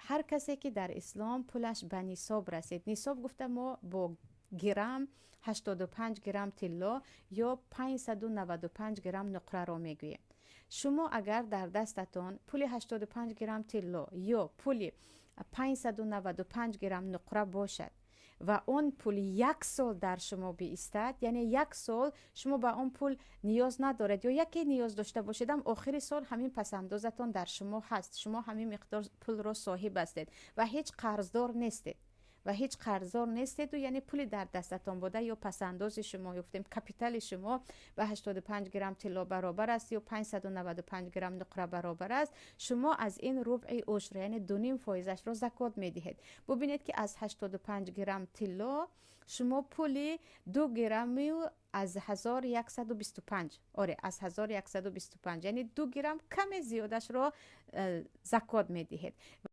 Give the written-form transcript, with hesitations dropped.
Ҳар касе ки дар ислом пулаш ба нисоб расид, нисоб гуфта мо бо грамм 85 грамм тилло ё 595 грамм нуқраро мегӯем. Шумо агар дар дастатон пули 85 грамм тилло ё пули 595 грамм нуқра бошад ва он пул як сол дар шумо биистад, яъне як сол шумо ба он пул ниёз надоред ё яке ниёз дошта бошедам, охири сол ҳамин пасандозатон дар шумо ҳаст, шумо ҳамин миқдор пулро соҳиб ҳастед ва ҳеҷ қарздор нестед ва ҳеҷ қарздор нестеду, яъне пули дар дастатон буда ё пасандози шумо, ё гуфтем, капитали шумо ба 85 грамм тилло баробар аст ё 595 грамм нуқра баробар аст, шумо аз ин рубъи ушр, яъне 2,5 фоизашро закот медиҳед. Бубинед, ки аз 85 грамм тилло шумо пули 2 грамму аз 1125, оре, аз 1125, яъне 2 грамм каме зиёдашро закот медиҳед.